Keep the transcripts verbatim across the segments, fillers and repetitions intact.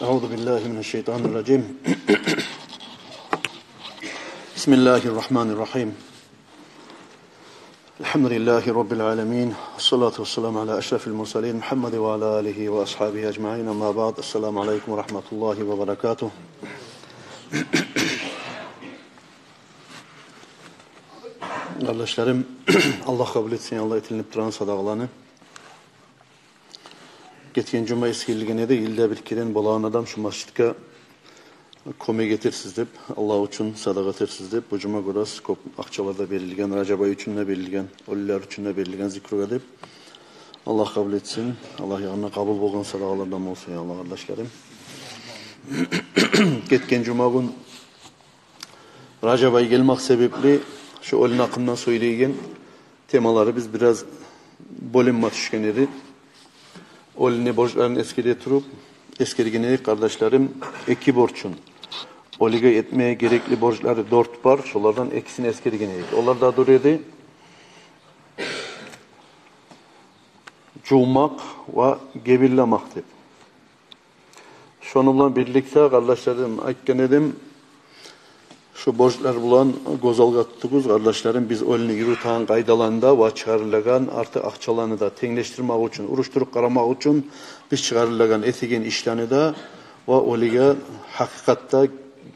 أعوذ بالله من الشيطان الرجيم. بسم الله الرحمن الرحيم. الحمد لله رب العالمين. والصلاة والسلام على أشرف المرسلين محمد وعلى آله وأصحابه أجمعين. أما بعد. السلام عليكم ورحمة الله وبركاته. Къардашларым, Аллагь къабул этсин, Аллагь, этилинип турагъан садагъаланы. Гетген жума эсгерилген эди, йылда бир керен болагъан адам шу межитге кёмек этерсиз деп, Аллагь учун садагъа этерсиз деп, бу жума гёресиз, кёп акъчалар да берилген, Ражаб ай учун да берилген, оьлюлер учун да берилген зикругъа деп. Аллагь къабул этсин, Аллагь ягъындан къабул болгъан садагъалардан болсун, я Аллагь, къардашларым. Гетген жума гюн Ражаб ай гелмек себепли шу оьлюню гьакъындан сёйлейген темаларыбыз бираз бёлюнме тюшген эди. Оьлюню борчларын эсгере туруп, эсгерген эдик, къардашларым, эки борчун. Оьлюге этмеге герекли борчлары дёрт бар, шолардан экисин эсгерген эдик. Олар да дюр эди: жувмакъ ва гебинлемек деп. Шону булан бирликде, къардашларым, айтгъан эдим, шу борчлар булан гёз алгъа тутугъуз, къардашларым, биз оьлюню юрютеген къайдаланы да ва чыгъарылагъан артыкъ акъчаланы да тенглешдирмек учун, урушдуруп къарамакъ учун биз чыгъарылагъан, этеген ишлени де ва оьлюге гьакъыкъатда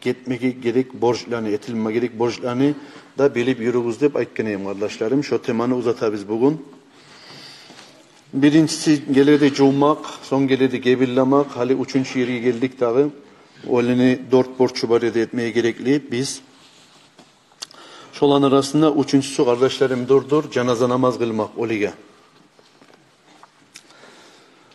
гетмеге герек борчланы, этилме герек борчланы да билип юрюгюз деп айтгъан эдим, къардашларым. Шо теманы узатабыз бугюн. Биринчиси геледи жувмакъ, сонг геледи гебинлемек, гьали уьчюнчю ерге гелдик дагъы. Оьлюню дёрт борчу бар эди этмеге герекли биз. Шоланы арасында уьчюнчюсю, къардашларым, дюр, дюр жаназа намаз къылмакъ оьлюге.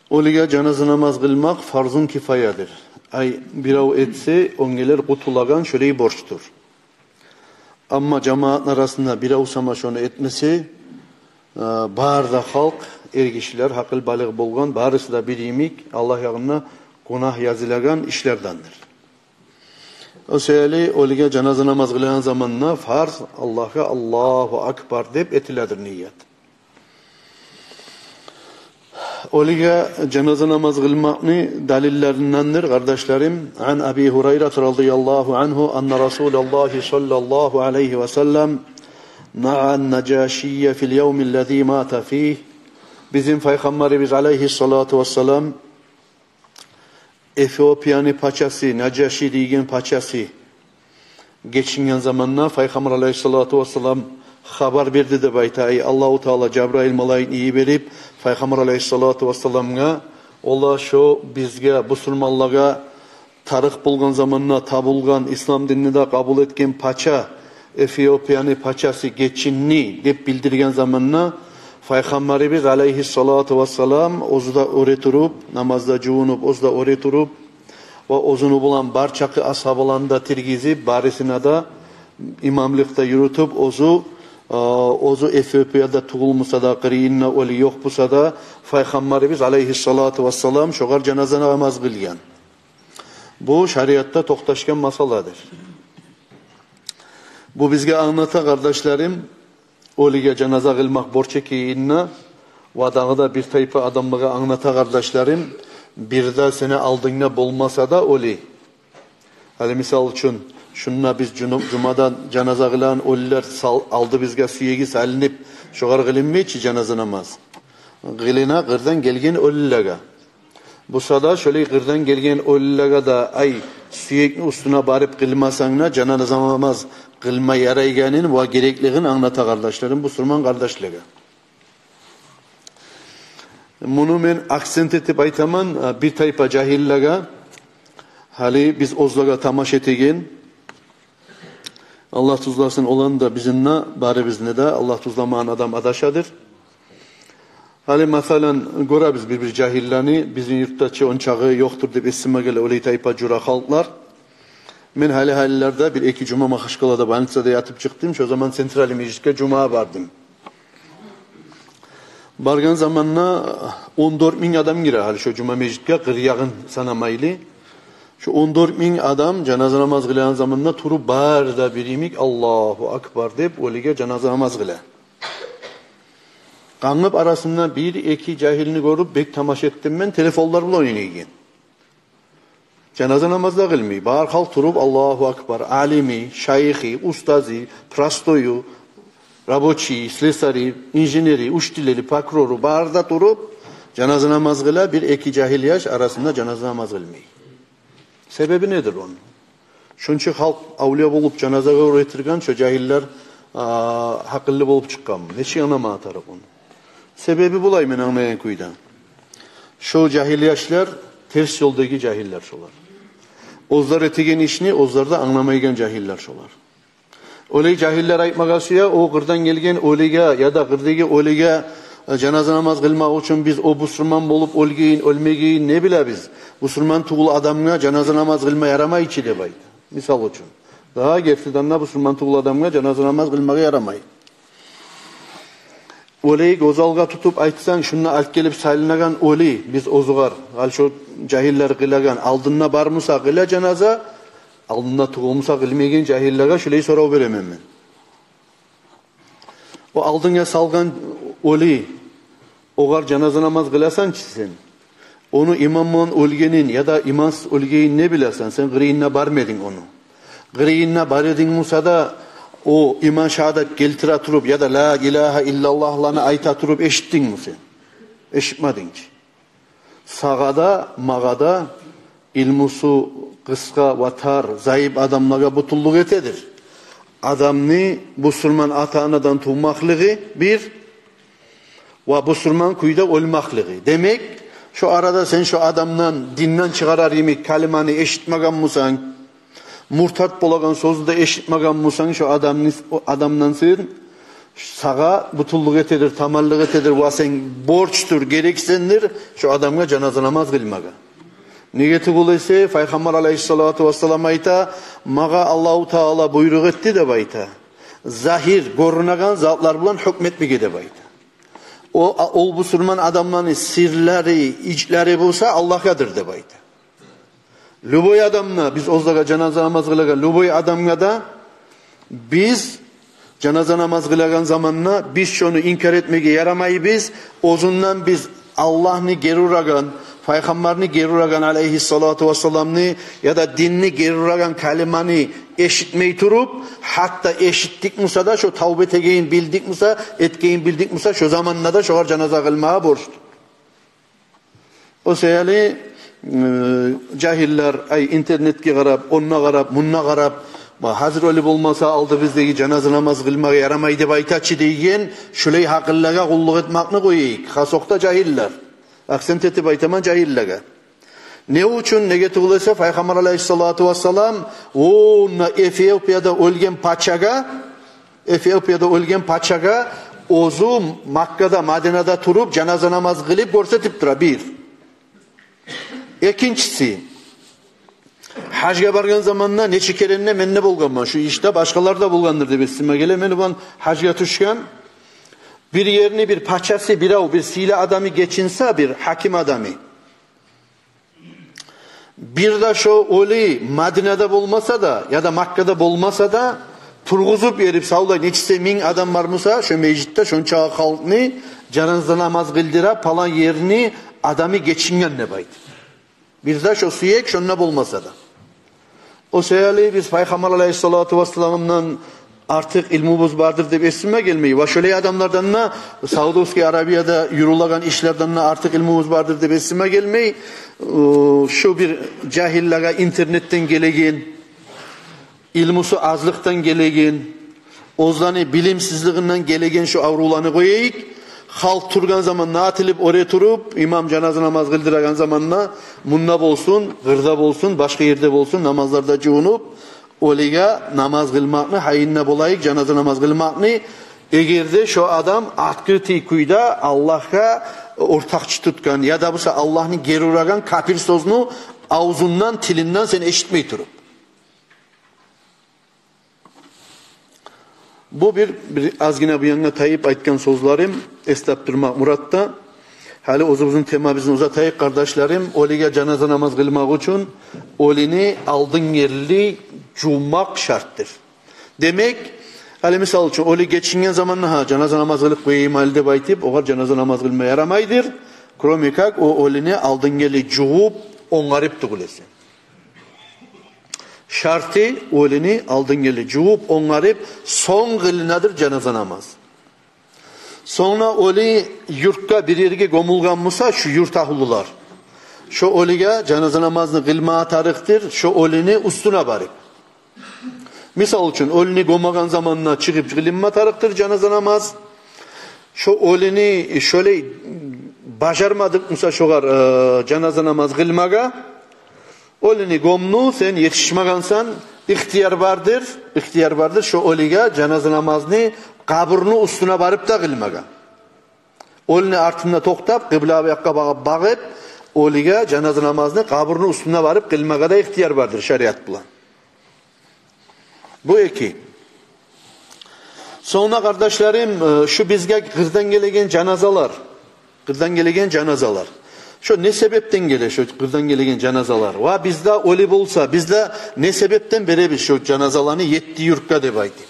Оьлюге жаназа намаз къылмакъ фарзун кифаядыр. Ай, бирев этсе, ону гелер къутулагъан шолай борчдур. Амма жамаатны арасында бирев сама шону этмесе, э, бары да халкъ, эргишилер, гьакъыл-балыкъ болгъан, барысы да бир йимик Аллагь ягъында гюнагь язылагъан ишлердендир. О саялы оьлюге жаназа намаз къылагъан заманда фарз Аллагьгъа «Аллагьу акбар» деп этиледир ният. Оьлюге жаназа намаз къылмакъны далиллериндендир, къардашларым. Ан Аби Гьурайрата радияллагьу ангьу анна Расулаллагьи саллаллагьу алайгьи ва саллам наъа ан-Нажашийя фил явмиллази мата фигь. Бизин Пайхаммарыбыз алайгьиссалату вассалам Эфиопияны пачасы, Нажаши деген пачасы гечинген заманда Пайхаммар алайгьиссалату вассалам хабар берди деп айта. Ай, Аллагьу Таала Жабраил малайикни йиберип, Пайхаммар алайгьиссалату вассаламгъа, ола шо бизге, бусурманлагъа, тарыкъ болгъан заманда табулгъан, ислам динни де къабул этген пача, Эфиопияны пачасы гечинди деп билдирген заманда, Пайхаммарыбыз алайгьиссалату вассалам оьзю де оьре туруп, намазда жувунуп, оьзю де оьре туруп, ва оьзюню булан бар чакъы асгьабаланы да тиргизип, барысына да имамлыкъда юрютюп, оьзю, э, оьзю Эфиопияда тюгюл буса да, къырыйында оьлю ёкъ буса да, Пайхаммарыбыз алайгьиссалату вассалам шогъар жаназа намаз къылгъан. Бу шариатда токъташгъан масъаладыр. Бу бизге англата, къардашларым, оьлюге жаназа къылмакъ борч экенни, ва дагъы да бир тайпа адамлагъа англата, къардашларым, бир де сени алдынгда болмаса да оьлю. Гьали, мисал учун, шунда биз жуну-, жумада жаназа къылагъан оьлюлер сал-, алдыбызгъа сюеги салынып, шогъар къылынмай чы жаназа намаз. Къылына къырдан гелген оьлюлеге. Буса да шолай къырдан гелген оьлюлеге де, ай, сюекни уьстюне барып къылмасанг да, жаназа намаз къылма ярайгъанын ва гереклигин англата, къардашларым, бусурман къардашлагъа. Муну мен акцент этип айтаман, а, бир тайпа жагьиллеге, гьали биз оьзлеге тамаш этеген, Аллагь тюзлесин оланы да, бизин де, барыбызны да. Аллагь тюзлемеген адам адашадыр. Гьали, масала, гёребиз бир-бир жагьиллени, бизин юртда чы ончакъы ёкъдур деп эсиме геле, олай тайпа жура халкълар. Мен гьали-гьалилерде бир-эки жума Махачкъалада больницада ятып чыкъдым. Шо заман центральный межитге жумагъа бардым. Баргъан заманда он дёрт минг адам гире гьали шо жума межитге, къыр-ягъын санамайлы. Шо он дёрт минг адам жаназа намаз къылагъан заманда туруп, бары да бир йимик «Аллагьу акбар» деп оьлюге жаназа намаз къыла. Къангып арасында бир-эки жагьилни гёрюп, бек тамаш этдим мен, телефонлар булан ойнайгъан. Жаназа намаз да къылмай. Бары халкъ туруп, Аллагьу акбар, алими, шайыхы, устазы, простою, рабочийи, слесари, инженери, учителери, прокурору, бары да туруп, жаназа намаз къыла, бир-эки жагьил яш арасында жаназа намаз къылмай. Себеби недир ону? Шунча халкъ авлия болуп жаназагъа уьйретирген, шо жагьиллер, а, гьакъыллы болуп чыкъгъанмы? Нечик анама тарыкъ ону? Себеби булай, мен англайгъан кюйде. Шо жагьил яшлар терс ёлдагъы жагьиллер шолар. Оьзлер этеген ишни оьзлер де англамайгъан жагьиллер шолар. Олай жагьиллер айтмагъа сюе, о къырдан гелген оьлюге яда къырдагъы оьлюге, э, жаназа намаз къылмакъ учун биз о бусурман болуп оьлгенин, оьлмегенин не билебиз? Бусурман тюгюл адамгъа жаназа намаз къылма ярамай чы деп айта. Мисал учун. Дагъы гертиден де бусурман тюгюл адамгъа жаназа намаз къылмагъа ярамай. Олай гёз алгъа тутуп айтсанг, шунда алып гелип сайланагъан оьлю, биз оьзюгер, ал шо жагьиллер къылагъан, алдында бар буса къыла жаназа, алдында тюгюл буса къылмайгъан жагьиллеге шулай сорав беремен мен. О алдынга салгъан оьлю, огъар жаназа намаз къыласан чы сен. Ону иман булан оьлгенин яда имансыз оьлгенин не билесен? Сен къырыйына бармадынг ону. Къырыйына бар эдинг буса да, о иман шагьадат гелтире туруп яда ла илагьа иллаллагьланы айта туруп эшитдингми сен? Эшитмединг чи. Сагъа да, магъа да, илмусу къысгъа ва тар, зайып адамлагъа бютюнлюк этедир адамны бусурман ата-анадан тувмакълыгъы бир, ва бусурман кюйде оьлмакълыгъы. Демек, шо арада сен шо адамдан динден чыгъарар йимик калиманы эшитмеген бусанг, муртат болагъан сёзню де эшитмеген бусанг, шо адамны, о адамдан сен, сагъа бютюнлюк этедир, тамамлыкъ этедир, ва сен борчдур, герексендир шо адамгъа жаназа намаз къылмагъа. Неге тюгюл эсе, Пайхаммар алайгьиссалату вассалам айта: «Магъа Аллагьу Таала буйрукъ этди, — деп айта, — загьир, гёрюнеген затлар булан гьукму этмеге», — деп айта. О, а, ол бусурман адамланы сирлери, ичлери буса Аллагьгъадыр, — деп айта. Любой адамгъа, биз оьзлеге жаназа намаз къылагъан любой адамгъа да биз жаназа намаз къылагъан заманда биз шону инкар этмеге ярамайбыз. Оьзюнден биз Аллагьны гери урагъан, Пайхаммарны гери урагъан, алайгьиссалату вассаламны, яда динни гери урагъан калиманы эшитмей туруп, гьатта эшитдик буса да, шо тавба этегенин билдик буса, этгенин билдик буса, шо заманда да шогъар жаназа къылмагъа борчдур. О саялы, э, жагьиллер, ай, интернетге къарап, онда къарап, мунда къарап, ва гьазир оьлю болмаса, алдыбыздагъы жаназа намаз къылмагъа ярамай деп айта чы деген, шулай гьакъыллагъа къуллукъ этмекни къояйыкъ. Хасокъда жагьиллер. Акцент этип айтаман жагьиллеге. Не учун? Неге тюгюл эсе, Пайхаммар алайгьиссалату вассалам онда Эфиопияда оьлген пачагъа, Эфиопияда оьлген пачагъа оьзю Маккада, Мадинада туруп жаназа намаз къылып гёрсетип тура, бир. Экинчиси, гьажгъа баргъан заманда, нече керен де мен де болгъанман шу ишде, башгъалар да болгъандыр деп эсиме геле, мен улан гьажгъа тюшген. Бир ерни бир пачасы, бирев, бир сыйлы адамы гечинсе, бир гьаким адамы, бир де шо оьлю Мадинада болмаса да, яда Маккада болмаса да, тургъузуп йиберип, савлай нечесе минг адам бар буса шо межитде, шончакъы халкъны жаназа намаз къылдыра, палан ерни адамы гечинген деп айтып. Бир де шо сюек шонда болмаса да. О саялы биз Пайхаммар алайгьиссалату вассаламдан артыкъ илмубуз бардыр деп эсиме гелмей. Ва шолай адамлардан да, Саудовский Аравияда юрюлеген ишлерден де артыкъ илмубуз бардыр деп эсиме гелмей. О, шу бир жагьиллеге интернетден гелеген, илмусу азлыкъдан гелеген, оьзлени билимсизлигинден гелеген шу аврувланы къояйыкъ. Халкъ тургъан заманда атылып оьре туруп, имам жаназа намаз къылдырагъан заманда, мунда болсун, къырда болсун, башгъа ерде болсун, намазларда жувунуп, оьлюге намаз къылмакъны гьайында болайыкъ, жаназа намаз къылмакъны. Эгер де шо адам открытый кюйде Аллагьгъа ортакъчы тутгъан яда буса Аллагьны гери урагъан капир сёзню авзундан, тилинден сен эшитмей туруп. Бу бир, бир азгъына бу янгъа тайып айтгъан сёзлерим, эс тапдырмакъ муратда. Гьали оьзюбюзню темабызны узатайыкъ, къардашларым. Оьлюге жаназа намаз къылмакъ учун оьлюню алдын ерли жувмакъ шартдыр. Демек, гьали мисал учун, оьлю гечинген заманда, гьа, жаназа намаз къылып къояйым гьали деп айтып, огъар жаназа намаз къылма ярамайдыр. Кроме как, о оьлюню алдын ерли жувуп, онгарып тюгюл эсе. Шарты, оьлюню алдын геле жувуп, онгарып, сонг къылынадыр жаназа намаз. Сонг да оьлю юртгъа, бир ерге гёмюлген буса, шу юрт агьлулар, шо оьлюге жаназа намазны къылма тарыкъдыр шо оьлюню уьстюне барып. Мисал учун, оьлюню гёмеген заманда чыгъып къылынма тарыкъдыр жаназа намаз. Шо оьлюню шолай бажармадыкъ буса шогъар, э, жаназа намаз къылмагъа, оьлюню гёмдю, сен етишмегенсен, ихтияр бардыр, ихтияр бардыр шо оьлюге жаназа намазны къабурну уьстюне барып да къылмагъа. Оьлюню артында токътап, къыбла якъгъа багъып, багъып, оьлюге жаназа намазны къабурну уьстюне барып къылмагъа да ихтияр бардыр шариат булан. Бу эки. Сонг да, къардашларым, э, шу бизге къырдан гелеген жаназалар, къырдан гелеген жаназалар. Шо не себепден геле шо къырдан гелеген жаназалар? Ва бизде оьлю болса, бизде не себепден беребиз шо жаназаланы етти юртгъа деп айтып?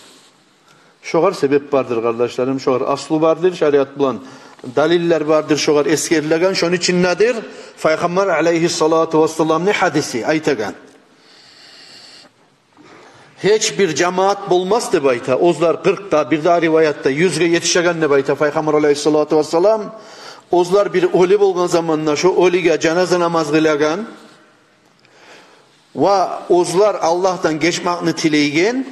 Шогъар себеп бардыр, къардашларым, шогъар аслу бардыр, шариат булан далиллер бардыр шогъар эсгерилеген. Шону ичиндедир Пайхаммар алейгьиссалату вассаламны гьадиси айтагъан. Гьеч бир жамаат болмас деп айта. Оьзлер къыркъда, бир де риваятда юзге етишеген деп айта Пайхаммар алейгьиссалату вассалам. Оьзлер бир оьлю болгъан заманда шо оьлюге жаназа намаз къылагъан ва оьзлер Аллагьдан гечмекни тилейген.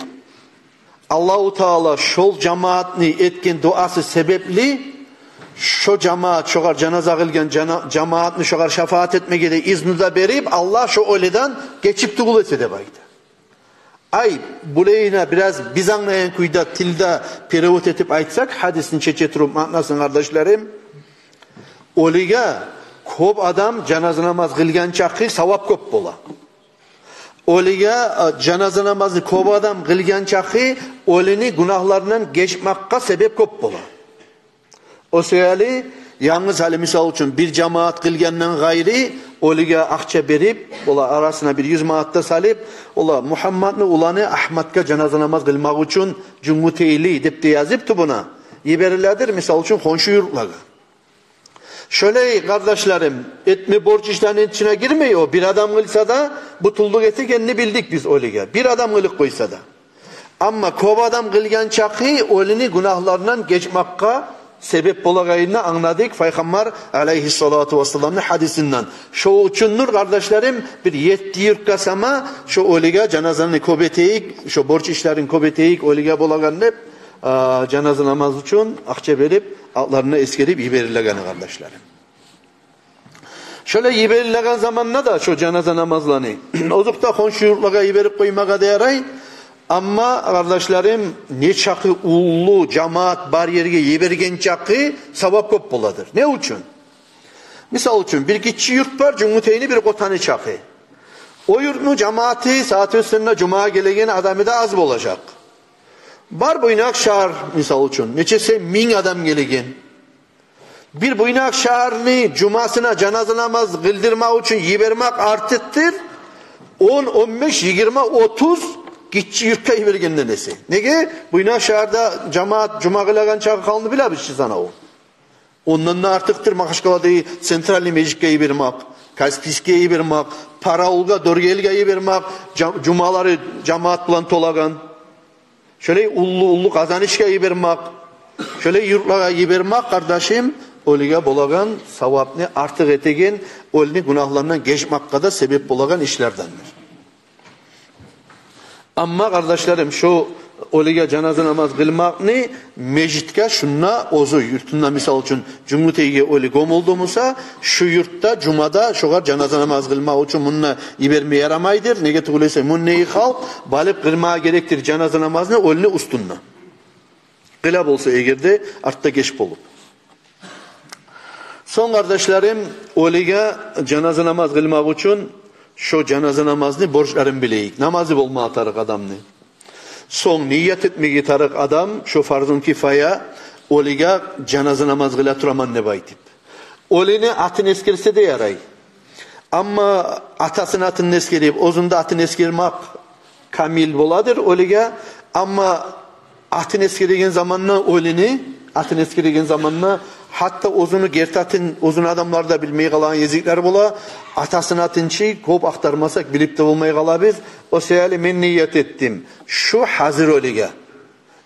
Аллагьу Таала шол жамаатны этген дуасы себепли шо жамаат, шогъар жаназа къылгъан жана-, жамаатны шогъар шафаат этмеге де изну да берип, Аллагь шо оьлюден гечип тюгюл эте деп айта. Ай, булайына бираз биз англайгъан кюйде тилде перевод этип айтсакъ, гьадисни чече туруп маънасын, къардашларым, оьлюге кёп адам жаназа намаз къылгъан чакъы савап кёп бола. Оьлюге, э, жаназа намазны кёп адам къылгъан чакъы оьлюню гюнагьларындан гечмекге себеп кёп бола. О саялы янгыз гьали, мисал учун, бир жамаат къылгъандан къайры, оьлюге акъча берип, олар арасына бир юз манат да салып, олар Мугьамматны уланы Агьматгъа жаназа намаз къылмакъ учун Жюнгютейли деп де язып тюбюне, йибериледир, мисал учун, хоншу юртлагъа. Шолай, къардашларым, этме борч ишлени ичине гирмей о. Бир адам къылса да, бу тюгюл этегенни билдик биз оьлюге, бир адам къылып къойса да. Амма кёп адам къылгъан чакъы оьлюню гюнагьларындан гечмекге себеп болагъанын англадыкъ Пайхаммар алейгьиссалату вассаламны гьадисинден. Шо учундур, къардашларым, бир етти юртгъа сама шо оьлюге жаназаны кёп этейик, шо борч ишлерин кёп этейик оьлюге болагъан деп, а, жаназа намаз учун акъча берип, атларына эсгерип йиберилегени, къардашларым. Шолай йиберилеген заманда да шо жаназа намазланы озокъда, хоншу юртлагъа йиберип къоймагъа да ярай. Амма, къардашларым, не чакъы уллу жамаат бар ерге йиберген чакъы савап кёп боладыр. Не учун? Мисал учун, бир гиччи юрт бар, Жюнгютейни бир къотаны чакъы. О юртну жамааты, соответственно, жумагъа гелеген адамы да аз болажакъ. Бар Буйнакск шагьар, мисал учун, нечесе минг адам гелеген. Бир Буйнакск шагьарны жумасына жаназа намаз къылдырмакъ учун йибермек артыкъдыр он, он беш, йигирма, отуз гиччи юртгъа йибергенден эсе. Неге? Буйнакск шагьарда жамаат жума къылагъан чакъы къалны билебиз чи санавун. Ондан да артыкъдыр Магьачкъаладагъы центральный межитге йибермек, Каспийскге йибермек, Параулгъа, Доргелиге йибермек, жа-, жумалары жамаат булан толагъан. Шолай уллу-уллу Къазанышгъа йибермек, шолай юртлагъа йибермек, къардашым, оьлюге болагъан савапны артыкъ этеген, оьлюню гюнагьларындан гечмекге де себеп болагъан ишлердендир. Амма, къардашларым, шо оьлюге жаназа намаз къылмакъны межитге, шунда оьзю юртунда, мисал учун, Жюнгютейге оьлю гёмюлдю буса, шу юртда жумада шогъар жаназа намаз къылмакъ учун мунда йиберме ярамайдыр. Неге тюгюл эсе, мунда халкъ барып къылмагъа герекдир жаназа намазны оьлюню уьстюнде. Къыла болса эгер де, артда геч болуп. Сонг, къардашларым, оьлюге жаназа намаз къылмакъ учун шо жаназа намазны борчларын билейик. Намазы болма тарыкъ адамны. Сонг ният этмеге тарыкъ адам, шо фарзун кифая, оьлюге жаназа намаз къыла тураман деп айтып. Оьлюню атын эсгерсе де ярай. Амма атасыны атын эсгерип, оьзюню де атын эсгермек камил боладыр оьлюге. Амма атын эсгереген заманда оьлюню, атын эсгереген заманда Гьатта оьзюню герти атын, оьзюню адамлар да билмей къалагъан гезиклер бола. Атасыны атын чы кёп ахтармасакъ, билип де болмай къалабыз. О саялы мен ният этдим шу гьазир оьлюге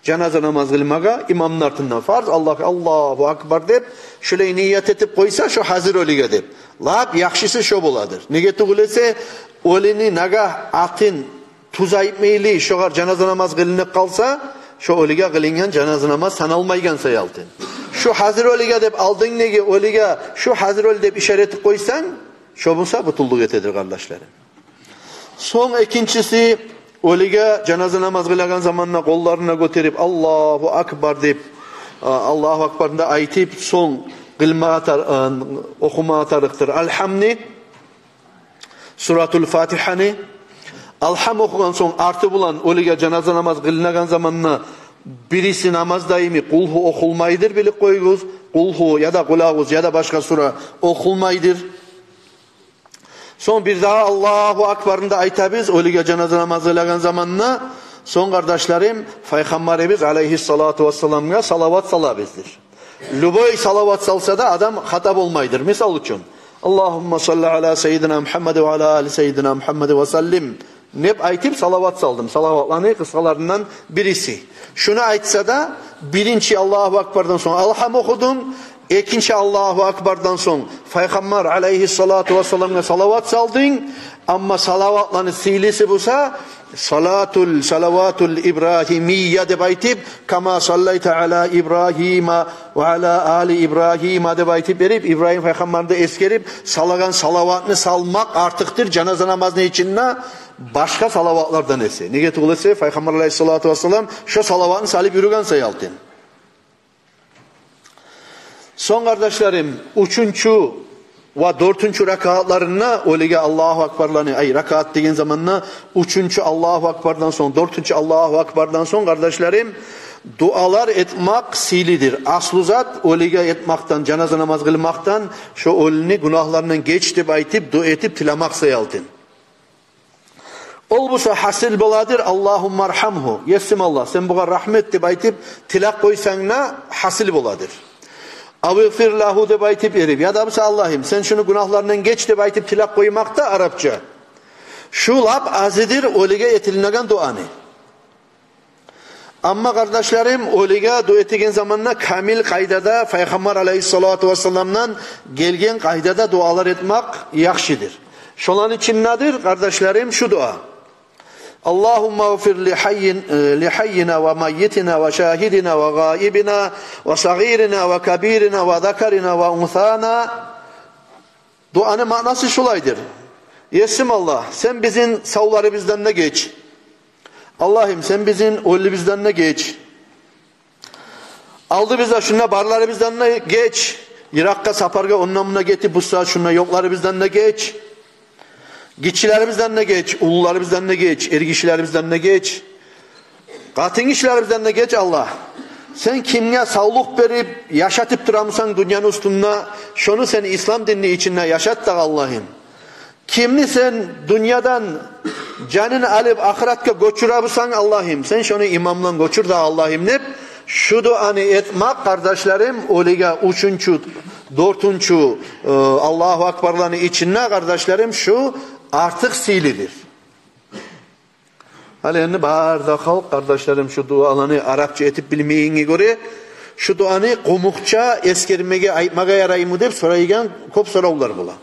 жаназа намаз къылмагъа, имамны артындан, фарз, Аллагь, Аллагьу акбар деп, шулай ният этип къойса, шу гьазир оьлюге деп. Лап яхшысы шо боладыр. Неге тюгюл эсе, оьлюню нагагь атын тюз айтмайлы, шогъар жаназа намаз къылынып къалса, шо оьлюге къылынгъан жаназа намаз саналмайгъан саялтын. Шу гьазир оьлюге деп алдынгдагъы оьлюге, шу гьазир оьлю деп ишара этип къойсанг, шо буса бютюнлюк этедир, къардашларым. Сонг экинчиси, оьлюге жаназа намаз къылагъан заманда къолларын гётерип, Аллагьу акбар деп, а, Аллагьу акбарны да айтып, сонг къылмагъа тар-, а, охумагъа тарыкъдыр Алгьамны, Суратул Фатигьаны. Алгьам охугъан сонг, арты булан оьлюге жаназа намаз къылынагъан заманда бириси намаз даими Къулгьу охулмайдыр, билип къоюгъуз. Къулгьу яда Къулагъуз яда башгъа сура охулмайдыр. Сонг бирдагъы Аллагьу акбарны да айтабыз оьлюге жаназа намаз къылагъан заманда. Сонг, къардашларым, Пайхаммарыбыз алайгьиссалату вассаламгъа салават салабыздыр. Любой салават салса да адам хата болмайдыр. Мисал учун, Аллагьумма салли аля сайидина Мухаммад ва аля али сайидина Мухаммад ва саллим деп айтып салават салдым. Салаватланы къысгъаларындан бириси. Шуну айтса да, биринчи Аллагьу акбардан сонг Алгьам охудунг, экинчи Аллагьу акбардан сонг Пайхаммар алайгьиссалату вассаламгъа салават салдынг. Амма салаватланы сыйлысы буса, салатул, салаватул ибрагьимия деп айтып, кама саллайта аля Ибрагьима ва аля али Ибрагьима деп айтып берип, Ибрагьим пайхаммарны да эсгерип, салагъан салаватны салмакъ артыкъдыр жаназа намазны ичинде башгъа салаватлардан эсе. Неге тюгюл эсе, Пайхаммар алайгьиссалату вассалам шо салаватны салып юрюген саялтын. Сонг, къардашларым, уьчюнчю ва дёртюнчю ракатларында оьлюге Аллагьу акбарланы, ай, ракат деген заманда уьчюнчю Аллагьу акбардан сонг, дёртюнчю Аллагьу акбардан сонг, къардашларым, дуалар этмакъ сыйлыдыр. Аслу зат оьлюге этмакъдан, жаназа намаз къылмакъдан, шо оьлюню гюнагьларындан геч деп айтып, дуа этип тилемакъ саялтын. Ол буса гьасил боладыр, Аллагьумма аргьамгьу, есим Аллагь, сен бугъар рагьмат эт деп айтып тилеп къойсанг да гьасил боладыр. Ав игъфир лагьу деп айтып берип, яда буса Аллагьым, сен шуну гюнагьларындан геч деп айтып тилеп къоймакъ да арапча. Шу лап азыдыр оьлюге этилинеген дуаны. Амма, къардашларым, оьлюге дуа этеген заманда камил къайдада, Пайхаммар алайгьиссалату вассаламдан гелген къайдада дуалар этмакъ яхшыдыр. Шоланы ичиндедир, къардашларым, шу дуа. Аллагьумма гъфир ли гьаййин-, э, ли гьаййина ва маййитина ва шагьидина ва гъаибина ва сагъирина ва кабирина ва закарина ва унсана. Дуаны маънасы шулайдыр. Есим Аллагь, сен бизин савларыбыздан да геч. Аллагьым, сен бизин оьлюбюзден де геч. Алдыбызда шунда барларыбыздан да геч. Йыракъгъа сапаргъа ондан-мундан гетип, бу сагьат шунда ёкъларыбыздан да геч. Гиччилерибизден де геч, уллуларыбыздан да геч, эргишилерибизден де геч. Къатынгишилерибизден де геч, Аллагь. Сен кимге савлукъ берип, яшатып турамысан дюньяны уьстюнде, шону сен ислам динни ичинде яшат дагъы, Аллагьым. Кимни сен дюньядан жанын алып ахыратгъа гёчюре бусанг, Аллагьым, сен шону иман булан гёчюр дагъы, Аллагьым, деп, шу дуаны этмакъ, къардашларым, оьлюге уьчюнчю, дёртюнчю, э, Аллагьу акбарланы ичинде, къардашларым, шу артыкъ сыйлыдыр. Гьали энди бары да халкъ, къардашларым, шу дуаланы арапча этип билмейгенге гёре, шу дуаны къумукъча эсгермеге, айтмагъа яраймы деп сорайгъан кёп соравлар бола.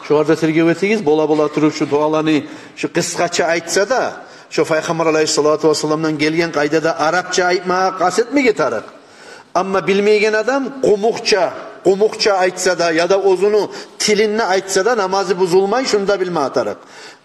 Шогъар да тергев этигиз, бола-бола туруп шу дуаланы шу къысгъача айтса да, шу Пайхаммар алайгьиссалату вассаламдан гелген къайдада арапча айтмагъа къаст этмеге тарыкъ. Амма билмейген адам къумукъча, къумукъча айтса да, яда оьзюню тилинде айтса да, намазы бузулмай, шуну да билмеге тарыкъ.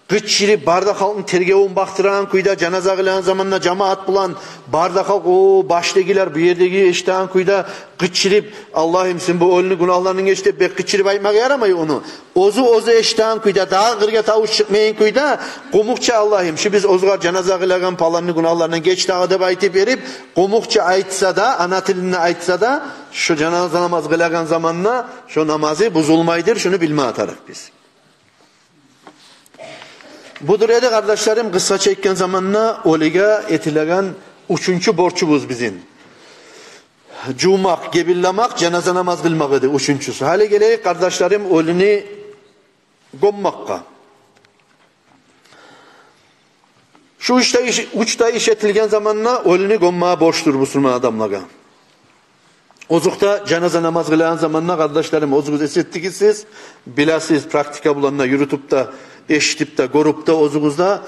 Къычырып, бары да халкъны тергевюн бакъдырагъан кюйде, жаназа къылагъан заманда жамаат булан, бары да халкъ, о башдагъылар, бу ердеги эшитеген кюйде къычырып, Аллагьым, сен бу оьлюню гюнагьларындан геч деп бек къычырып айтмагъа ярамай ону. Оьзю, оьзю эшитеген кюйде, дагъы къыргъа тавуш чыкъмайгъан кюйде, къумукъча, Аллагьым, шу биз оьзюгер жаназа къылагъан паланны гюнагьларындан геч дагъы деп айтып берип, къумукъча айтса да, ана тилинде айтса да, шу жаназа намаз къылагъан заманда шу намазы бузулмайдыр, шуну билмеге тарыкъ биз. Будур эди, къардашларым, къысгъача айтгъан заманда, оьлюге этилеген уьчюнчю борчубуз бизин. жувмакъ, гебинлемек, жаназа намаз къылмакъ эди уьчюнчюсю. Гьали гелейик, къардашларым, оьлюню гёммакъгъа. Шу уьч де иш, уьч де иш этилген заманда оьлюню гёммеге борчдур бусурман адамлагъа. Озокъда, жаназа намаз къылагъан заманда, къардашларым, оьзюгюз эс этигиз сиз, билесиз, практика булан да юрютюп де, эшитип де, гёрюп де, оьзюгюз де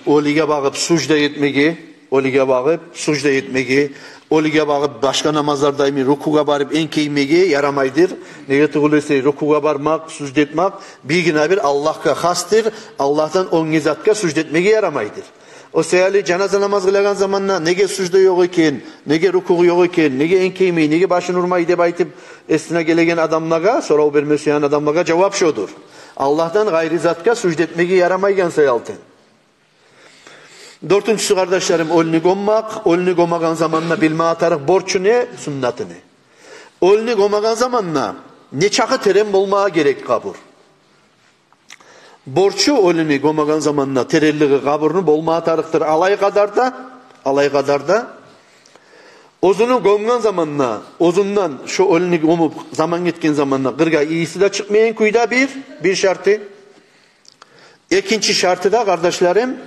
оьлюге багъып сужда этмеге, оьлюге багъып сужда этмеге, оьлюге багъып башгъа намазларда йимик рукугъа барып энкеймеге ярамайдыр. Неге тюгюл эсе, рукугъа бармакъ, сужда этмек биргине-бир Аллагьгъа хасдыр. Аллагьдан оьнге затгъа сужда этмеге ярамайдыр. О саялы жаназа намаз къылагъан заманда неге сужда ёкъ экен, неге рукугъу ёкъ экен, неге энкеймей, неге башын урмай деп айтып, эсине гелеген адамлагъа, сорав берме сюеген адамлагъа жавап шодур: Аллагьдан къайры затгъа сужда этмеге ярамайгъан саялтын. Дёртюнчюсю, къардашларым, оьлюню гёммакъ. Оьлюню гёмеген заманда билме тарыкъ борчу не, суннаты не. Оьлюню гёмеген заманда нечакъы терен болмагъа герек къабур? Борчу оьлюню гёмеген заманда теренлиги къабурну болма тарыкъдыр алай къадарда, алай къадарда. Оьзюню гёмген заманда, оьзюнден шо оьлюню гёмюп заман гетген заманда къыргъа ийиси де чыкъмайгъан кюйде бир, бир шарты. Экинчи шарты да, къардашларым,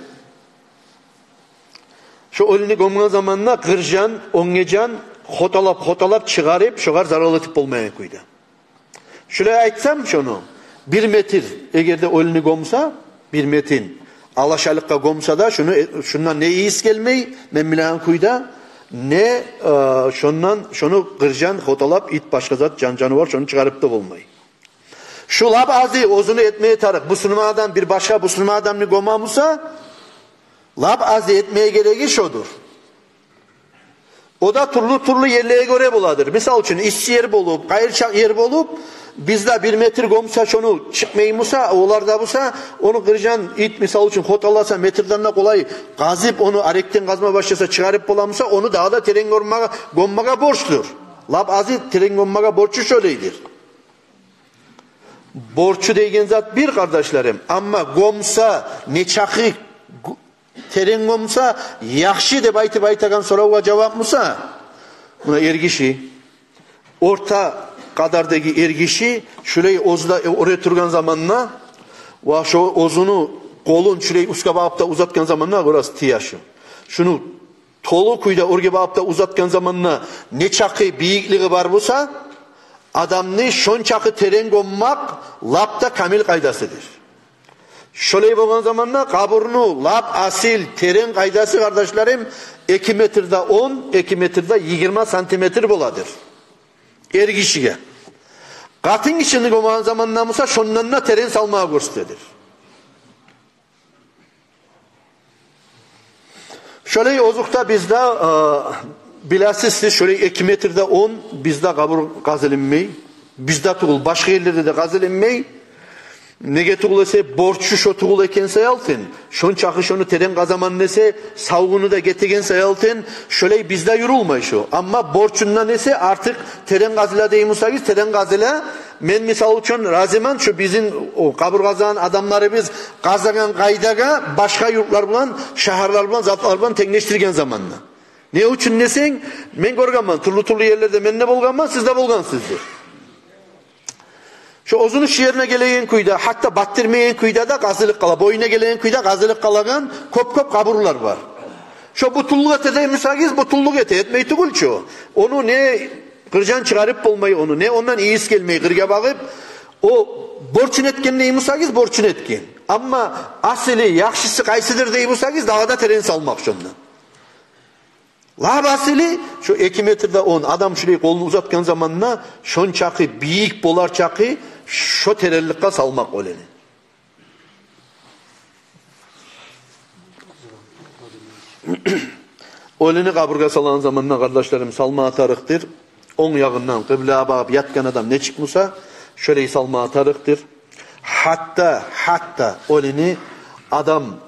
шо оьлюню гёмген заманда къыр жан, оьнге жан хоталап, хоталап чыгъарып, шогъар зарал этип болмайгъан кюйде. Шулай айтсам шону, бир метр, эгер де оьлюню гёмсе, бир метр алашалыкъгъа гёмсе де, шуну, шундан не ийис гелмей, мен билеген кюйде, не, э, шондан, шону къыр жан хоталап, ит, башгъа зат, жан-жанывар шону чыгъарып да болмай. Шу лап азы оьзюню этмеге тарыкъ бусурман адам бир башгъа бусурман адамны гёме буса, лап азы этмеге гереги шодур. О да тюрлю-тюрлю ерлеге гёре боладыр. Мисал учун, исси ер болуп, къайырчакъ ер болуп, бизде бир метр гёмсе, шону чыкъмай буса, оларда буса, ону къыр жан ит, мисал учун, хоталаса, метрден де къолай къазып, ону арекден къазма башласа, чыгъарып бола буса, ону дагъы да терен гёммеге, гёммеге борчдур. Лап азы терен гёммеге борчу шолайдыр. Борчу деген зат бир, къардашларым. Амма гёмсе, нечакъы гё-, терен гёмсе яхшы деп айтып айтагъан соравгъа жавап буса, муна эргиши, орта къадардагъы эргиши шулай оьзю де оьре тургъан заманда, ва шо оьзюню къолун шулай уьстге багъып да узатгъан заманда, гёресиз, тие шу. Шуну толу кюйде оьрге багъып да узатгъан заманда нечакъы бийиклиги бар буса, адамны шончакъы терен гёммек лап да камил къайдасыдыр. Шолай болгъан заманда къабурну лап асил терен къайдасы, къардашларым, эки метр де он, эки метр де йигирма сантиметр боладыр эргишиге. Къатынгишини гёмеген заманда буса, шондан да терен салмагъа гёрсетедир. Шолай озокъда бизде, э, билесиз сиз, шолай эки метр де он бизде къабур къазылынмай. Бизде тюгюл, башгъа ерлерде де къазылынмай. Неге тюгюл эсе, борчу шо тюгюл экен саялтын. Шончакъы шону терен къазаман десе, савгъуну да гетеген саялтын. Шолай бизде юрюлмей шо. Амма борчундан эсе артыкъ терен къазыла дей бусагъыз, терен къазыла. Мен, мисал учун, разимен, шу бизин о къабур къазагъан адамларыбыз къазагъан къайдагъа башгъа юртлар булан, шагьарлар булан, затлар булан тенглешдирген заманда. Не учун десенг, мен гёргенмен, тюрлю-тюрлю ерлерде мен де болгъанман, сиз де болгъансыздыр. Шо оьзюню шу ерине гелеген кюйде, гьатта баттырмайгъан кюйде де къазылып къала, боюна гелеген кюйде къазылып къалагъан кёп-кёп къабурлар бар. Шо бутуллукъ эте дей бусагъыз, бутуллукъ эте, этмей тюгюл чю. Ону не къыржан чыгъарып болмай ону, не ондан ийис гелмей къыргъа багъып. О борчун этген дей бусагъыз, борчун этген. Амма асили, яхшысы къайсыдыр дей бусагъыз, дагъы да терен салмакъ шонда. Лап асили, шо эки метр де он, адам шулай къолун узатгъан заманда шончакъы бийик болар чакъы шо теренликге салмакъ оьлени. Оьлени къабургъа салагъан заманда, къардашларым, салма тарыкъдыр. Онг ягъындан, къыблагъа багъып ятгъан адам нечик буса, шолай салма тарыкъдыр. Гьатта, гьатта оьлени адам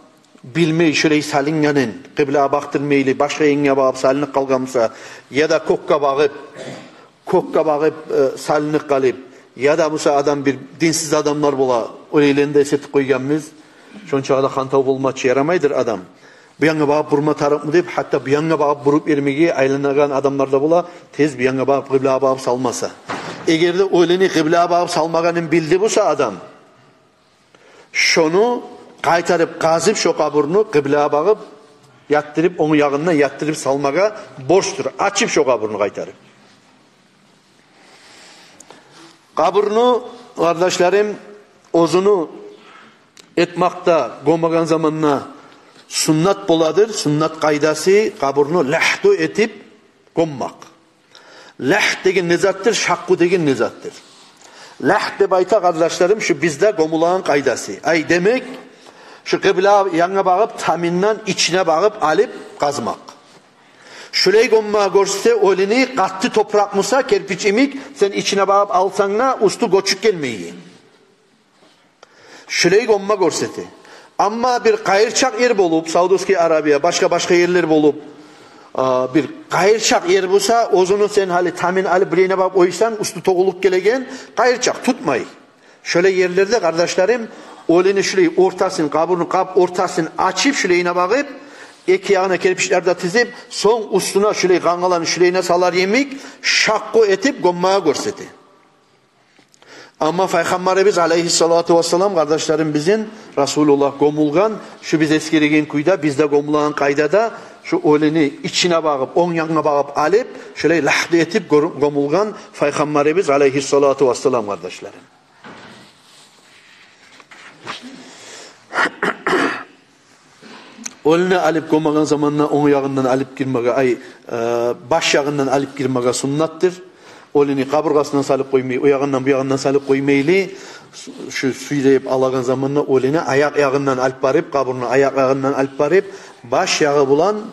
билмей шолай салынгъанын, къыблагъа бакъдырмайлы, башгъа янгъа багъып салынып къалгъан буса, яда кёкге багъып, кёкге багъып, э, салынып къалып, яда буса адам бир динсиз адамлар бола, оьлени де эс этип къойгъанбыз. Шончакъы да хантав болмагъа ярамайдыр адам. бу янгъа багъып бурма тарыкъмы деп, гьатта бу янгъа багъып буруп бермеге айланагъан адамлар да бола, тез бу янгъа багъып, къыблагъа багъып салмаса. Эгер де оьлюню къыблагъа багъып салмагъанын билди буса адам, шону къайтарып къазып, шо къабурну къыблагъа багъып ятдырып, онг ягъындан ятдырып салмагъа борчдур, ачып шо къабурну къайтарып. Къабурну, къардашларым, оьзюню этмакъда, гёмеген заманда суннат боладыр, суннат къайдасы къабурну лягьду этип гёммакъ. Лягьд деген не затдыр, шакъкъу деген не затдыр? Лягьд деп айта, къардашларым, шу бизде гёмюлеген къайдасы. Ай, демек, шу къыбла янгъа багъып, таминдан ичине багъып алып къазмакъ. Шулай гёмме гёрсете оьлюню, къатты топуракъ буса, керпич йимик, сен ичине багъып алсанг да, уьстю гёчюп гелмейген. Шулай гёмме гёрсете. Амма бир къайырчакъ ер болуп, Саудовская Аравия, башгъа-башгъа ерлер болуп, а, бир къайырчакъ ер буса, оьзюню сен гьали тамин алып бир ерине багъып къойсанг, уьстю тёгюлюп гелеген, къайырчакъ тутмай. Шолай ерлерде, къардашларым, оьлюню шулай ортасын, къабурну къап ортасын ачып, шулайына багъып, эки ягъына керпичлер де тизип, сонг уьстюне шулай къангаланы шулайына салар йимик, шакъкъу этип гёммеге гёрсете. Амма Пайхаммарыбыз алайгьиссалату вассалам, къардашларым, бизин Расулуллагь гёмюлген, шу биз эсгереген кюйде, бизде гёмюлеген къайдада, шу оьлюню ичине багъып, онг янгъа багъып алып, шулай лягьду этип гёр-, гёмюлген Пайхаммарыбыз алайгьиссалату вассалам, къардашларым. Оьлюню алып гёмеген заманда онг ягъындан алып гирмеге, ай, э, баш ягъындан алып гирмеге суннатдыр. Оьлюню къабургъасындан салып къоймай, о ягъындан, бу ягъындан салып къоймайлы, шу, шу сюйреп алагъан заманда оьлюню аякъ ягъындан алып барып, къабурну аякъ ягъындан алып барып, баш ягъы булан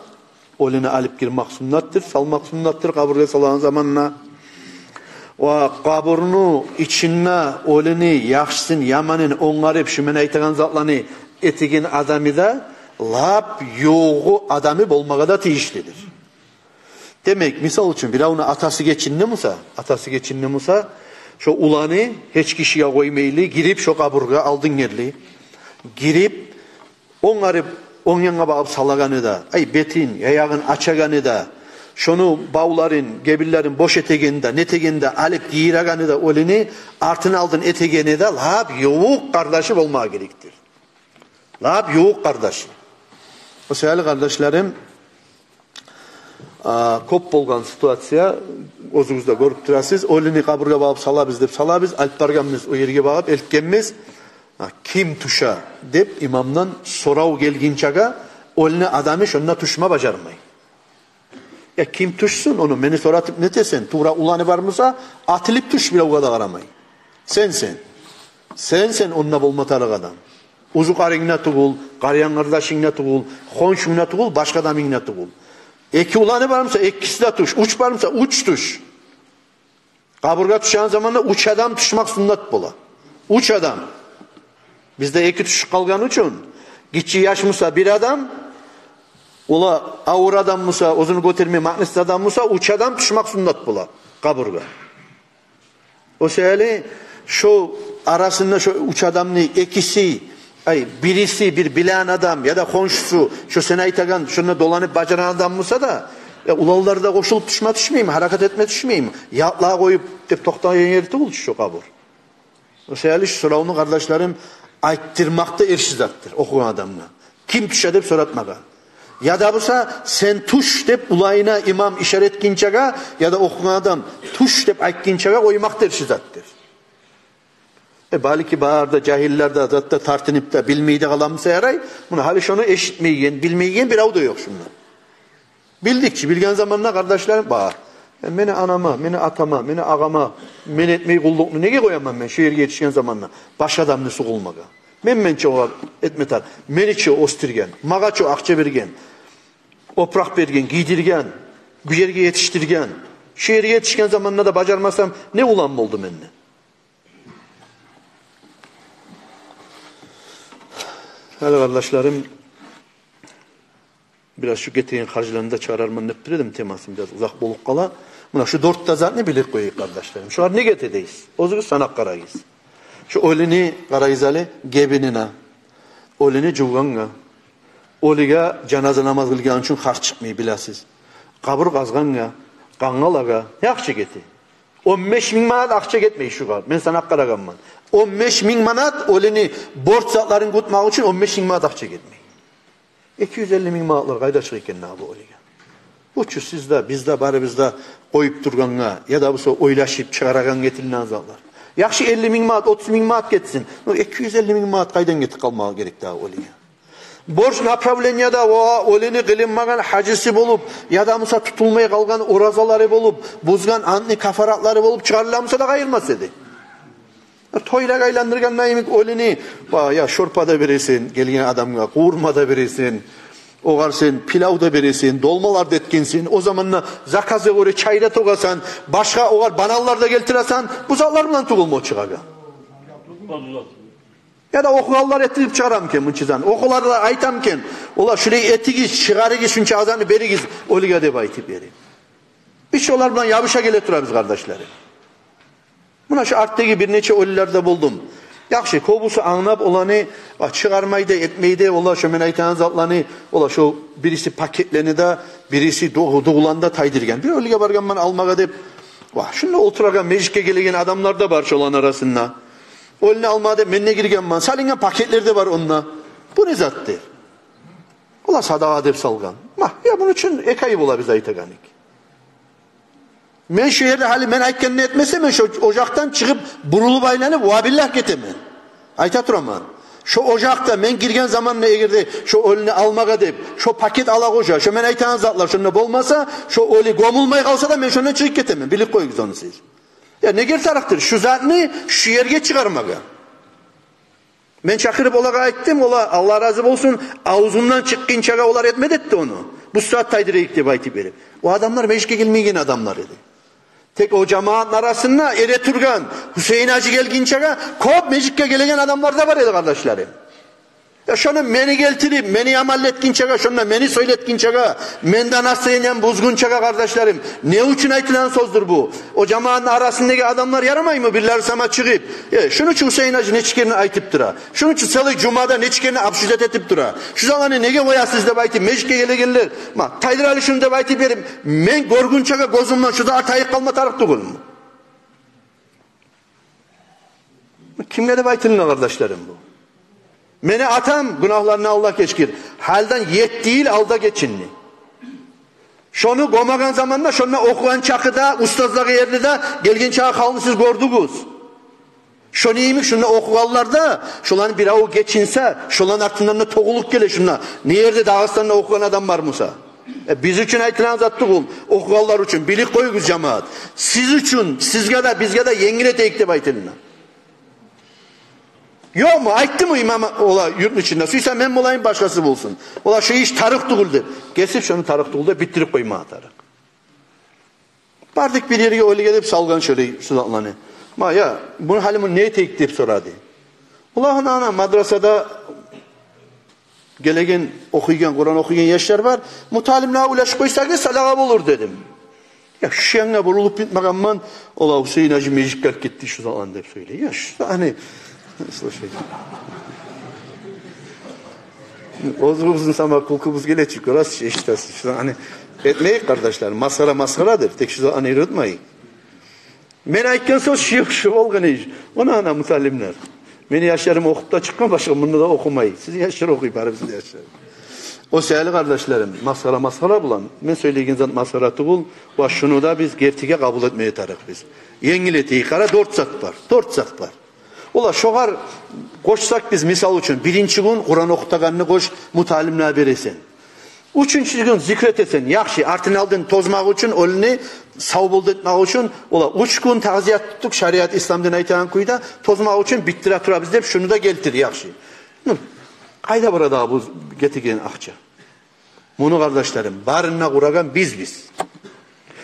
оьлюню алып гирмек суннатдыр, салмакъ суннатдыр къабургъа салагъан заманда. Ва къабурну ичинде оьлюню яхшысын, яманын онгарып, шу мен айтагъан затланы этеген адамы да лап ювукъ адамы болмагъа да тийишлидир. Демек, мисал учун, биревню атасы гечинди буса, атасы гечинди буса, шо уланы гьеч гишиге къоймайлы, гирип шо къабургъа, алдын ерли гирип, онгарып, онг янгъа багъып салагъаны да, ай, бетин, яягъын ачагъаны да, шону бавларын, гебинлерин бош этегени де, нетегени де, алып гийирегени де, оьлюню артын-алдын этегени де лап ювукъ къардашы болмагъа герекдир. Лап ювукъ къардашы. О саялы, къардашларым, а, кёп болгъан ситуация, оьзюгюз де гёрюп турасыз, оьлюню къабургъа багъып салабыз деп салабыз, алып баргъанбыз, о ерге багъып элтгенбиз. А, ким тюше деп имамдан сорав гелгинчеге, оьлюню адамы шонда тюшме бажармай. Я ким тюшсюн, ону мени соратып нетесен? Тувра уланы бар буса, атылып тюш, биревге де къарамай. Сенсен. Сенсен онда болма тарыкъ адам. Узукъарынг да тюгюл, къариян къардашынг да тюгюл, хоншунг да тюгюл, башгъа адамынг да тюгюл. Эки уланы бар буса, экиси де тюш. Уьч бар буса, уьч тюш. Къабургъа тюшеген заманда уьч адам тюшмек суннат бола. Уьч адам. Бизде эки тюшюп къалгъан учун, гиччи яш буса бир адам, ола авур адам буса, оьзюн гётерме макънисиз адам буса, уьч адам тюшмек суннат бола къабургъа. О саялы шо арасында шо уьч адамны экиси, ай, бириси бир билеген адам яда хоншусу, шо сен айтагъан, шонда доланып бажарагъан адам буса да, я, уланлар да къошулуп тюшме тюшмейми, гьаракат этме тюшмейми? Ялтлагъа къоюп деп токътагъан ери тюгюл чю шо къабур. О саялы шу соравну, къардашларым, айтдырмакъ да эрши затдыр охугъан адамгъа. Ким тюше деп соратмагъа. Яда буса, сен тюш деп уланына имам ишара этгинчеге, яда охугъан адам тюш деп айтгъынчагъа къоймакъ да эрши затдыр. Э, балики, бары да жагьиллер де, зат да тартынып да, билмей де къала буса ярай. Муна гьали шону эшитмейген, билмейген бирев де ёкъ шунда. Билдик чи, билген заманда, къардашларым, ба, э, мени анама, мени атама, мени агъама мен этмей къуллукъну неге къояман мен шу ерге етишген заманда башгъа адамны сугъулмагъа? Мен, мен чи огъар этме тар-, мени чи оьсдюрген, магъа чи акъча берген, опуракъ берген, гийдирген, бу ерге етишдирген. Шу ерге етишген заманда да бажармасам, не улан болду менде? Гьали, къардашларым, бираз шу гетеген харжланы да чыгъарарман деп тура эдим, темасы бираз узакъ болуп къала. Муна шу дёрт де затны билип къояйыкъ, къардашларым. Шулар неге эте дейсиз? Оьзюгюз санап къарагъыз. Шу оьлюню къарагъыз гьали, гебинине, оьлюню жувгъангъа, Оьлюге жаназа намаз къылгъан учун харж чыкъмай, билесиз. Къабур къазгъангъа, къангъалагъа не акъча гете? Он беш минг манат акъча гетмей шугъар. Мен санап къарагъанман. Он беш минг манат оьлюню борч затларын къутмакъ учун он беш минг манат акъча гетмей. Эки юз элли минг манатлар къайда чыгъа экен дагъы бу оьлюге? Бу чу сиз де, биз де, барыбыз да къоюп тургъангъа, яда буса ойлашып чыгъарагъан гетилинеген затлар. Яхшы, элли минг манат, отуз минг манат гетсин. Но эки юз элли минг манат къайдан гетип къалмагъа герек дагъы оьлюге? Борч направлениеде о оьлюню къылынмагъан гьажысы болуп, яда буса тутулмай къалгъан оразалары болуп, бузгъан антны кафаратлары болуп чыгъарыла буса да къайырмас эди. Тойлагъа айландыргъанда йимик оьлюню, ба, я шорпа да бересен гелген адамгъа, къувурма да бересен, огъар сен пилав да бересен, долмалар да этгенсен, о заманда заказгъа гёре чай да тёгесен, башгъа огъар бананлар да гелтиресен, бу затлар булан тюгюлмю чыгъагъан? Яда охугъанлар этдирип чыгъарамы экен мунча зат? Охугъанлар да айтамы экен: «Олар, шулай этигиз, чыгъарыгъыз, шунча затны беригиз оьлюге», — деп айтып берип. Биз шолар булан ябуша геле турабыз, къардашларым. Муна шу артдагъы бир нече оьлюлерде болдум. Яхшы, кёбюсю англап оланы, а, чыгъармай да, этмей де, олар шо мен айтагъан затланы, олар шо бириси пакетлени де, бириси дугъ-, дугъуланы да тайдыргъан. Бир оьлюге баргъанман алмагъа деп, ва, шунда олтурагъан, межитге гелеген адамлар да бар шоланы арасында. Оьлюню алмагъа деп мен де гиргенмен, салынгъан пакетлер де бар онда. Бу не затдыр? Олар садагъа деп салгъан. Ма, я муну учун эки ай бола биз айтагъаныкъ. Мен шо ерде гьали мен айтгъанны этмесе, мен шо ожакъдан чыгъып, бурулуп айланып, ва биллагь, гетемен. Айта тураман. Шо ожакъда мен гирген заманда, эгер де шо оьлюню алмагъа деп, шо пакет ала къожа, шо мен айтагъан затлар шонда болмаса, шо оьлю гёмюлмей къалса да, мен шондан чыгъып гетемен. Билип къоюгъуз ону сиз. Я неге тарыкъдыр шу затны шу ерге чыгъармагъа? Мен чакъырып олагъа айтдым, олар, Аллагь рази болсун, авзумдан чыкъгъынчагъа олар этме де этди ону. Бу сагьат тайдырайыкъ деп айтып берип. О адамлар межитге гелмейген адамлар эди. Тек о жамаатны арасында эретургъан Гьусейин-гьажи гелгинчеге кёп межитге гелеген адамлар да бар эди, къардашларым. Я шону мени гелтирип, мени яманлатгъынчагъа, шонда мени сёйлетгинчеге, менде настроением бузгъунчагъа, къардашларым, не учун айтылагъан сёздюр бу? О жамаатны арасындагъы адамлар ярамаймы бирлери сама чыгъып: «Э, шуну учун Гьусейин-гьажи нече керен айтып тура. Шуну учун целый жумада нече керен обсуждать этип тура. Шу затланы неге къоясыз?» — деп айтып, межитге гелегенлер: «Ма, тайдыр гьали шуну», — деп айтып берип, мен гёргюнчеге гёзюмден шу зат тайып къалма тарыкъ тюгюлмю? Кимге деп айтылына, къардашларым, бу? Мени атам, гюнагьларын Аллагь гечгир, гьалиден етти йыл алда гечинди. Шону гёмеген заманда, шонда охугъан чакъыда, устазлагъы ерли де, гелген чакъы халкъны сиз гёрдюгюз. Шону йимик, шунда охугъанлар да, шоланы биревю гечинсе, шоланы артындан да тёгюлюп геле шунда. Не ерде Дагъыстанда охугъан адам бар буса. Э, биз учун айтылагъан зат тюгюл, охугъанлар учун. Билип къоюгъуз, жамаат. Сиз учун, сизге де, бизге де енгил этейик деп айтылына. Ёкъму? Айтдымы имам ола юртну ичинде? Сюйсе мен болайым, башгъасы болсун. Ола шу иш тарыкъ тюгюл деп. Гесип шону тарыкъ тюгюл деп битдирип къоймагъа тарыкъ. Бардыкъ бир ерге, оьлюге деп салгъан шолай шу затланы. Ма, я, муну гьали муну не этейик деп сорады. Ола, ана, ана, мадрасада гелеген, охуйгъан, Къуран охуйгъан яшлар бар. Муталимлеге уьлешип къойсагъыз, садагъа болур, дедим. Я, шу янгъа бурулуп битмегенмен, ола Гьусейин-гьажи межитге алып гетди шу затланы деп сёйлей. Я, шу затланы, слушай. Оьзюбюзню сама кюлкюбюз геле чи, гёресиз, эшитесиз. Шу затланы этмейик, къардашлар, масхара масхарадыр, тек шу затланы юрютмейик. Мен айтгъан сёз шу, шу болгъан иш. Она, ана, муталимлер. Мени яшларым охуп да чыкъгъан, башгъа мунда да охумай. Сизин яшлар охуй, барыбызны яшлар. О саялы, къардашларым, масхара масхара булан, мен сёйлейген зат масхара тюгюл, ва шуну да биз гертиге къабул этмеге тарыкъбыз. Енгил этейик, къара, дёрт зат бар, дёрт зат бар. Ола шогъар къошсакъ биз, мисал учун, биринчи гюн Къуран охутагъанны къош, муталимлеге бересен. Уьчюнчю гюн зикр этесен, яхшы, артын-алдын тозмакъ учун, оьлюню сав болду этмакъ учун, ола уьч гюн тазият тутуп, шариат, ислам дин айтагъан кюйде тозмакъ учун битдире турабыз деп, шуну да гелтир, яхшы. Ну, къайда бара дагъы бу гетеген акъча? Муну, къардашларым, барын да къурагъан бизбиз.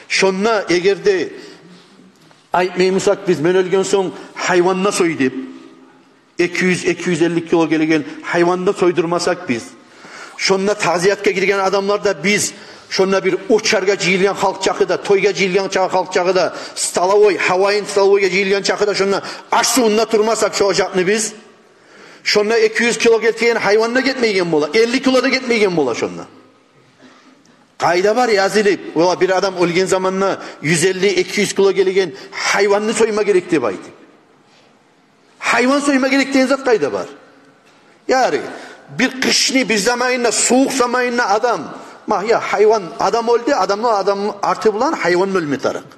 Шонда эгер де айтмаймысакъ биз, мен оьлген сонг гьайван да сой деп, эки юз, эки юз элли кило гелеген гьайван да сойдурмасакъ биз, шонда тазиятгъа гирген адамлар да биз, шонда бир очаргъа жыйылгъан халкъ чакъы да, тойгъа жыйылгъан чакъы, халкъ чакъы да, столовой, гьавайын столовойгъа жыйылгъан чакъы да, шонда аш-сувун да турмасакъ шо ожакъны биз, Шонда эки юз кило гетеген гьайван да гетмейген бола, элли кило да гетмейген бола шонда. Къайда бар язылып, ола бир адам оьлген заманда юз элли, эки юз кило гелеген гьайванны сойма герек деп айтып? Гьайван сойма герек деген зат къайда бар? Яри, бир къышны бир заманында, сувукъ заманында адам, ма, я, гьайван, адам оьлдю, адамны, адам арты булан гьайван оьлме тарыкъ.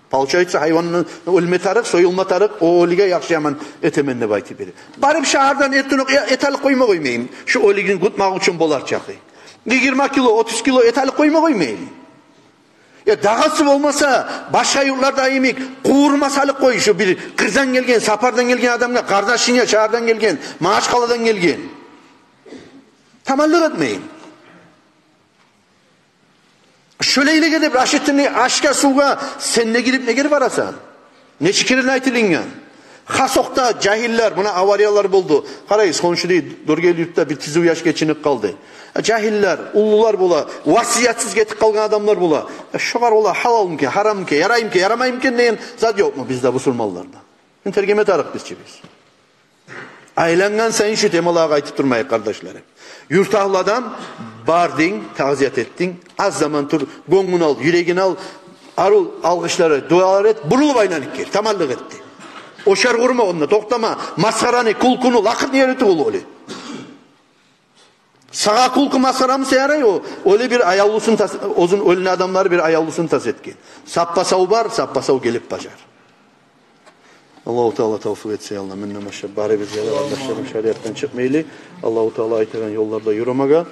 Получается, гьайван оьлме тарыкъ, союлма тарыкъ, о оьлюге яхшы-яман этемен деп айтып бере. Барып шагьардан эртен окъ, я, эт алып къойма къоймаймы? Шу оьлюгюн къутмакъ учун болар чакъы. Йигирма кило, отуз кило эт алып къойма къоймаймы? Я, дагъысы болмаса, башгъа юртларда йимик къувурма салып къой, шу бир къырдан гелген, сапардан гелген адамгъа, къардашынга, шагьардан гелген, Магьачкъаладан гелген. Таманлыкъ этмейин. Шолайлыгъа деп, ашытыны ашгъа, сувгъа сен де гирип неге барасан? Нече керен айтылынгъан. Хас окъда жагьиллер, муна авариялар болду. Къарайсыз, хоншу дей, Доргели юртда бир тизив яш гечинип къалды. Жагьиллер, уллулар бола, васиятсыз гетип къалгъан адамлар бола. Шогъар ола гьалалмы экен, гьараммы экен, яраймы экен, ярамаймы экен деген зат ёкъму бизде, бусурманларда? Шуну тергеме тарыкъ биз чи биз. Айлангъан сайын шу темалагъа къайтып турмайыкъ, къардашларым. Юрт агьлю адам, бардынг, тазият этдинг, аз заман тур, гёнгюн ал, юрегин ал, арив алгъышлар эт, дуалар эт, бурулуп айланып гел, таманлыкъ эт де. Ошар къурма онда, токътама, масхараны, кюлкюню, лакъырны ери тюгюл оьлю. Сагъа кюлкю, масхара буса ярай, о оьлю бир аявлусун тас, оьзюн оьлген адамлар бир аявлусун тас этген. Саппа-сав бар, саппа-сав гелип бажар. Аллагьу Таала тавфикъ этсин, я Аллагь. Мундан башгъа барыбызгъа да, къардашларым, шариатдан чыкъмайлы, Аллагьу Таала айтагъан ёлларда юрюмеге.